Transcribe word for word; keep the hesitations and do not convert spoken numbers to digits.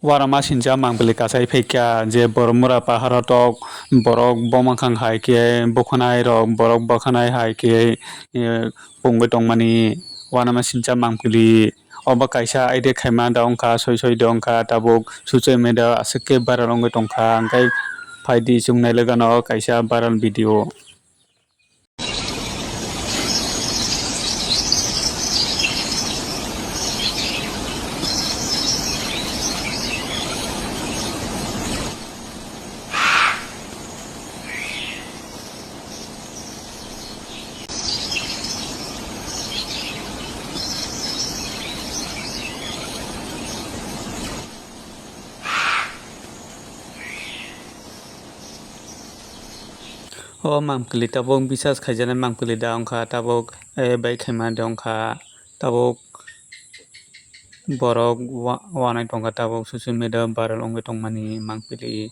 Uanamasingcha mangpili kasai phaikha je Boromura paharo tok borok bomakhang hai khe bukhanai rok borok bwkhanai hai khe, eh, pungwi tongmani uanamasingcha mangpili. Obo kaisa idea khaima da wngkha, soi soi da wngkha, tabuk social media aswk khe viral wngwi tongkha, hwnkhe phaidi chwng nai le gana o kaisa viral video. O mangpili tabuk bisas khaijaknai mangpili da wngkha, tabuk, eh, bai khaima da wngkha, tabuk borok wa-, wanai tongkha, tabuk social media viral wngwi tongmani mangpili.